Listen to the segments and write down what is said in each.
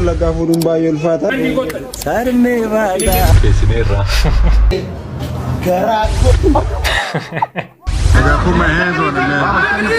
Wallaggaa fuudhuun baay'ee ulfaata. Sarmee baata. Keessinirraa. Garaa I gotta put my hands on it, man.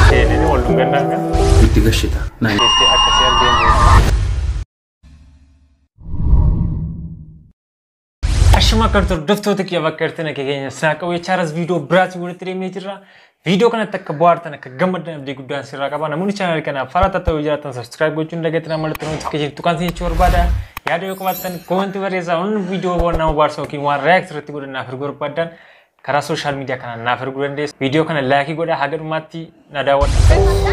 Seenanii wal dhungannaa kan Itti gashita. keessee akkasii arginu. Ashuma akka hordoftoota kiyya bakka jirtan akka keenya saaqawwee chaaras viidiyoo biraatii walitti deemnee jirra. Viidiyoo kanatti akka bohaartan akka gammaddan abdii guddaan sirraa qaba. Namoonni chaanaalii kanaaf fara ta'uu jiraatan subscribe gochuun dagatina mallattoo notification tuqaan isin jechuu barbaada. Yaada yoo qabaattan koomentii barreessaa. Wanni viidiyoo nama bohaarsan yookiin waan react irratti godhan naaf erguu barbaadan karaa social media kanaan naaf erguu dandeessu. Viidiyoo kana laayikii godhaa haga dhumaatti na daawwadha.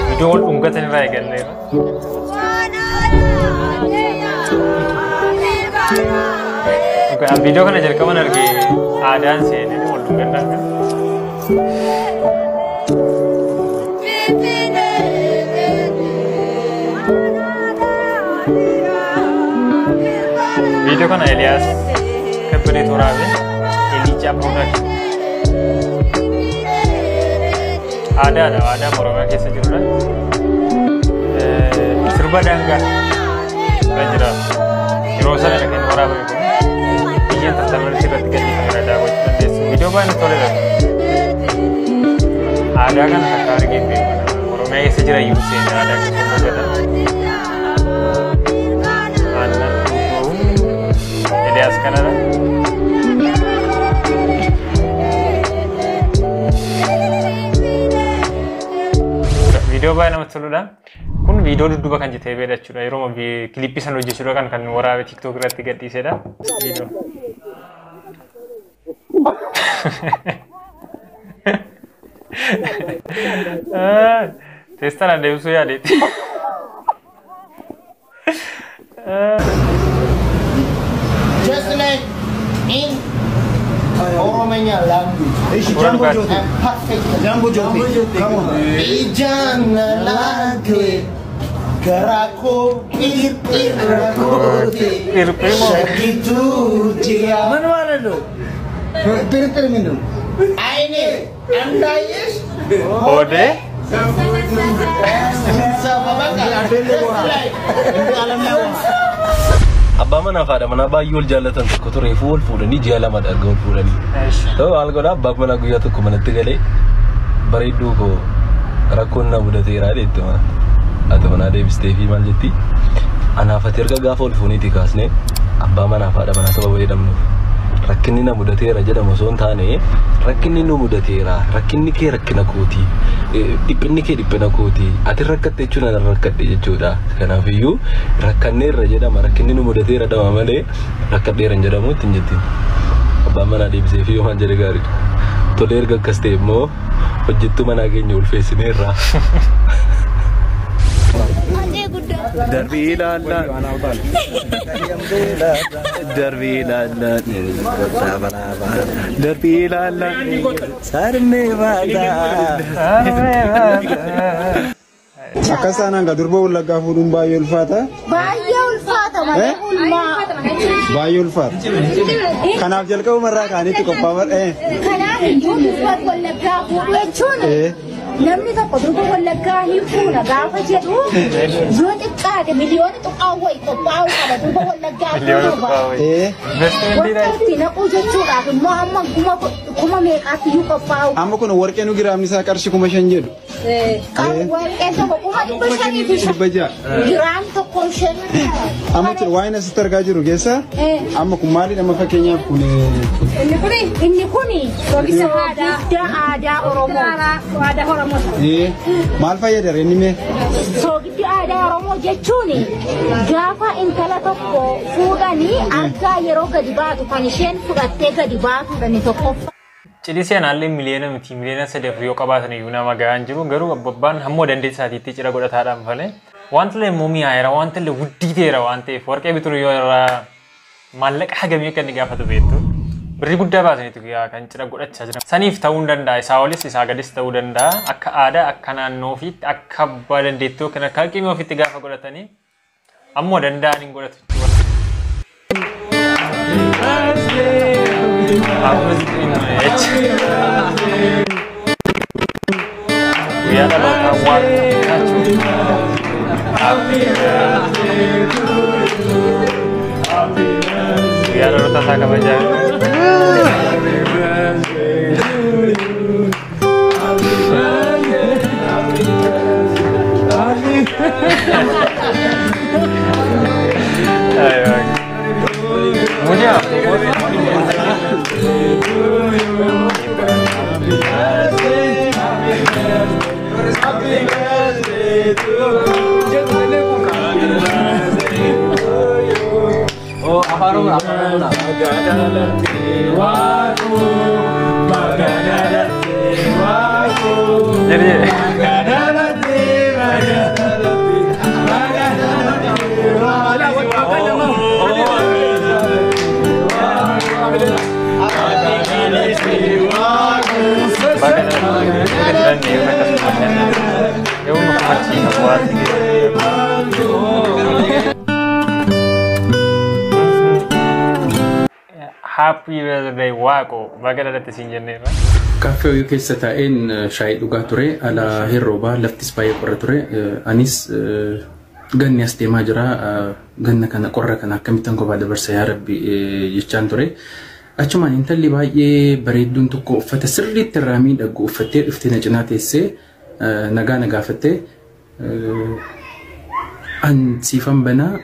Viidiyoo wal dhungatan irraa eegalleera. Viidiyoo kana jalqaban arge aadaan seenanii wal dhungannaa kan. Viidiyoo kana Eliyaas Kabbadee Tooraabe Eliichaa Production. Aadaadha, aadaa Oromiyaa keessa jirudha. Sirba daangaa irra jira. Yeroo sana kan inni waraabame kun biyyeen tartamanitti irratti gadhiifameera daawwachuu dandeessu. Viidiyoo baay'ee toledha. Aadaa kana takka argee hin beeku. Oromiyaa keessa jira iyyuu seenaa aadaa akkasuma hojjetan. Aannan dhuguu Eliyaas kanadha. Viidiyoo baay'ee namatti toludha. Kun viidiyoo dudduuba kan jetee beedha jechuudha. Yeroo kilippii sana hojjechuudha kan kan waraabee TikTok irratti gadhiisedha. Viidiyoo. Teestaan deebisuu yaadeeti. Just like in Oromia language. Suuraa dhugaatii. I'm perfect. Jambo Jote. Come on. Ijaan laate garaa koo qirqirra goote Qirqirra moo? shakkitu jira. ምን ማለት ነው? Pirpir minnu. አይኔ እንዳየሽ Oodee Abbaa manaa fi haadha manaa baay'ee wal jaallatan tokko ture fi wal fuudhanii ji'a lama erga wal fuudhanii. Ta'u maal godhaa abbaan manaa guyyaa tokko manatti galee bareedduu koo rakkoon na mudateera jetti mana. Haati manaa deebistee fi maal jetti anaaf ati erga gaafa wal fuuniitii kaasnee abbaa manaa fi haadha manaa sababa jedhamnuuf rakkinni na mudateera jedhamu osoo hin taane rakkinni nu mudateera rakkinni kee rakkina kooti dhiphinni kee dhiphina kooti ati rakkatte jechuun ana rakkadhe jechuudha kanaafiyyuu rakkanneerra jedhama rakkinni nu mudateera dhama malee rakkadheera hin jedhamu ittiin jettiin abbaan manaa deebisee fi yoo maal jedhe gaariidha tolee erga akkas ta'e immoo hojjettuu manaa keenya ulfeessineerra. Darbii ilaallaan. Darbii ilaallaan. Darbii ilaallaan. Sarmee baata. Akkas taanaan gaa durba Wallaggaa fuudhuun baay'ee ulfaata. Baay'ee ulfaata malee ulmaa. Baay'ee ulfaata. Kanaaf jalqabuma irraa kaanitti qophaa'aa. Kanaaf iyyuu durba Wallaggaa fuudhu jechuun namni tokko durba Wallaggaa hin fuuna gaafa jedhu yoo xiqqaate miliyoona tuqaa wayi qophaa'uu qaba durba Wallaggaa Miliyoona fuudhuuf. tuqaa wayi. Investmentii Wanta itti naquu jechuudhaaf immoo hamma kuma meeqaatti iyyuu qophaa'u. Amma kun warqee nu giraamni isaa qarshii 5,000 jedhu. Warqeen tokko 505,000. 600. Giraam tokko shan. Amma jechuun waa'een asitti argaa jiru keessa amma kun maalidha amma fakkeenyaaf kun Inni kuni soogidda aadaa Oromoo. Aadaa Oromoo. Maal fayyada inni mee? Soogiddi aadaa Oromoo jechuun gaafa intala tokko fuudhanii argaa yeroo gadi baatu kan isheen fudhattee gadi baatudha inni tokkoffaa. Cidhi seenaallee miliyoona miti miliyoona 3 yoo qabaatan iyyuu nama gahaan jiru garuu abbaan hamma dandeettii isaatiitti cidha godhataadhaan malee wanta illee immoo mi'aayeera wanta illee wuddii ta'eera waan ta'eef warqee bituun yoo irraa maallaqa hagamii akka inni gaafatu beektu birrii guddaa baasaniitu kan cidha godhachaa jiran. Saniif ta'uu hin danda'a isaa olis isaa gadis ta'uu danda'a akka aadaa akka naannoo ofiitti akka abbaa dandeettii yookiin akka haqimii ofiitti gaafa godhatanii ammoo danda'an hin godhatu jechuudha. Guyyaa dhalootaa waan Happy birthday to you. Guyyaa dhaloota isaa kabajaa. Muja. Jadi Happy birthday Waaqoo baga dhalatte siin jenneerra. Kaaffee hoyuu keessa taa'een shaayii dhugaa ture. Ala hirroobaa laftis baay'ee qorra ture. Anis ganni as deemaa jira. Ganna kana qorra kana akkamittan kophaa dabarsa yaa Rabbi jechaan ture. Achumaan intalli baay'ee bareedduun tokko uffata sirriitti irraa miidhagu uffattee dhuftee na cinaa teessee nagaa na gaafattee an siifan banaa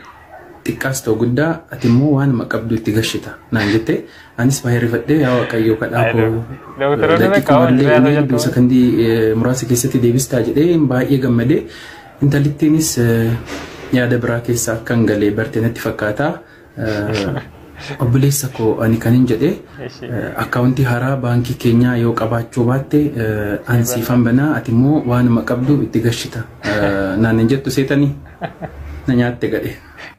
xiqqaas ta'u guddaa ati immoo waanuma qabdu itti gashita naan jette. Anis baay'ee rifadhee yaa Waaqayyoo kadhaa koo daqiiquma sakandii muraasa keessatti deebistaa jedhee baay'ee gammadee intalittiinis yaada biraa keessa akkan galee barte natti fakkaata. Obboleessa koo ani kanin jedhee akkaawuntii haaraa baankii keenyaa yoo qabaachuu baatte an siifan banaa ati immoo waanuma qabdu itti gashita naan hin jettu seetanii na nyaatte gadhee.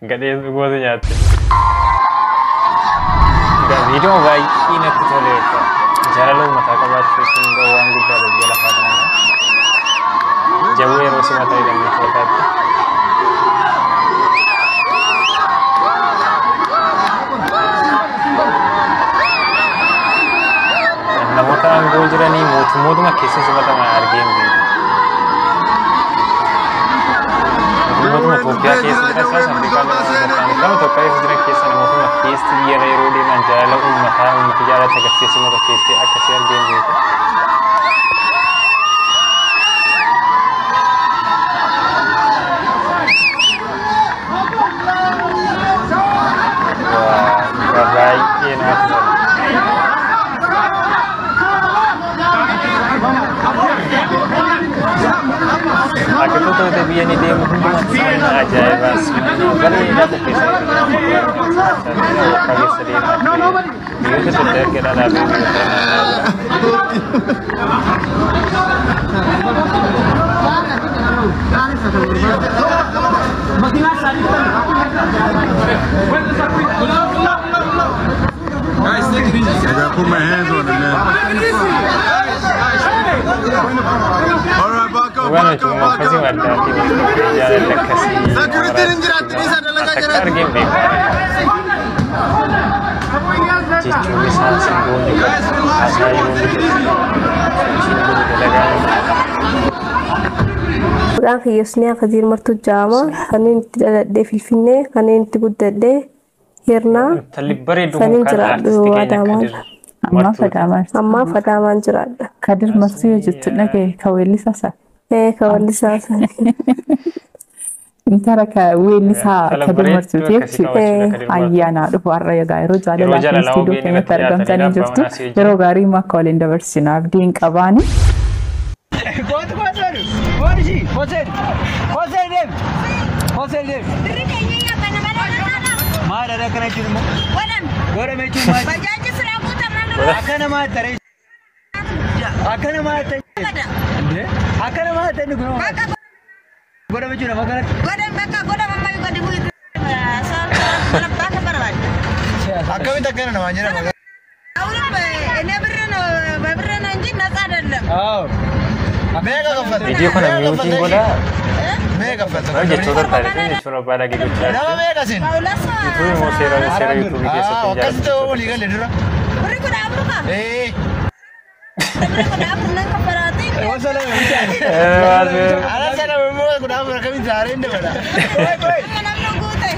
Gadhee goota nyaatte. Viidiyoo baay'ee natti toleera. Jaalala uummataa qabaachuu jechuun waan guddaadha biyya lafaa kanarra. Jawwee yeroo simataa jedhamee fakkaatti. Namoota aangoo jiranii mootummootuma keessa simataman argee hin beeku. Mootummootuma Itoophiyaa keessa jiran isaas Afrikaa gama Itoophiyaa keessa jiran keessa namootuma keessi biyya yeroo deeman jaalala uummataa uummata jaalala agarsiisa simata keessi akkasii argee hin beeku. Baay'ee namatti tola. Akka totoota biyya ni deemu hundumatti sirna ajaa'ibaa bareedaa qopheessaa jiru. Akka keessa deemaa ture. Biyyoota adda addaa erga dhaabee biyyoota naanna'aa jira. I gotta put my hands on it, man. All right, back up, Waan back jechuun up, back akkasii up. addaatiin jaalala akkasii Security takka argee hin beeku. Jechuun isaa simboonni qabu haasaa yeroo inni godhu ishiin godhu dalagaa. Maqaan kiyya Husniyaa Kadir Martuu jedhama. Kanneen itti dhaladhee Finfinnee, kanneen itti guddadhee Hirnaa, Intalli bareeddu kun kanneen kan jiraadhu artistii keenya Adaamaan. Kadir Ammaaf Martuuti. Adaamaa. Ammaaf Adaamaan jiraadha. Kadir Martuu yoo jettu dhagaye ka weellisaa sana. Ee ka weellisaa sana. Intala ka weellisaa Intala Kadir bareedduu Martuuti akkasii jechuudha. qabachuudha Kadir Martuu. Ayyaanaa dhufu har'a egaa yeroo Yeroo jaalalaa fi jaalalaa istuudiyoo OBN keenyatti irratti argamtanii dhiyaatanii jirtu. abbaa manaa si Yeroo gaarii immoo akka waliin dabarsinu abdiin qabaani. Akkamitti akkana namaan jedhama? Meeqa kaffalte? Viidiyoo kana miyuutiin godhaa. Meeqa kaffalte? Jechoota taasisan jechuun abbaa dhagee gochaa Nama jirti. meeqa sin? Yuutuubii immoo seera seera yuutuubii keessatti hin Akkasitti jaallattu. walii galle dura. Ee. Ala sana immoo 14 akkamitti saareen dabala?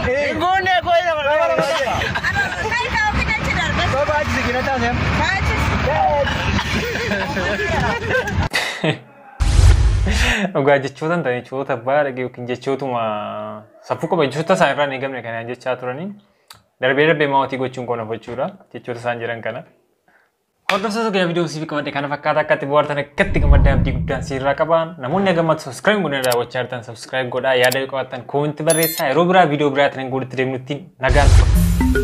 Hin guunne koo nama lama lama. Dhugaa jechoota hin taane, jechoota baay'ee yookiin jechootuma safuu qaba, jechoota isaan irraa hin eegamne kanaan jechaa turanii darbee darbee maatii gochuun kun jechuudha jechoota isaan jiran kana. Hordoftoota keenya, viidiyoo siif qabadhe kana fakkaata. Akkatti bohaartan, akkatti gammaddan abdii guddaan siirraa qabaan. Namoonni gammadu subscribe godhanii daawwachaa jirtan subscribe godhaa, yaada yoo qabaattan comment barreessaa. Yeroo biraa viidiyoo biraatiin hin godhutti deemnutti nagaan tura.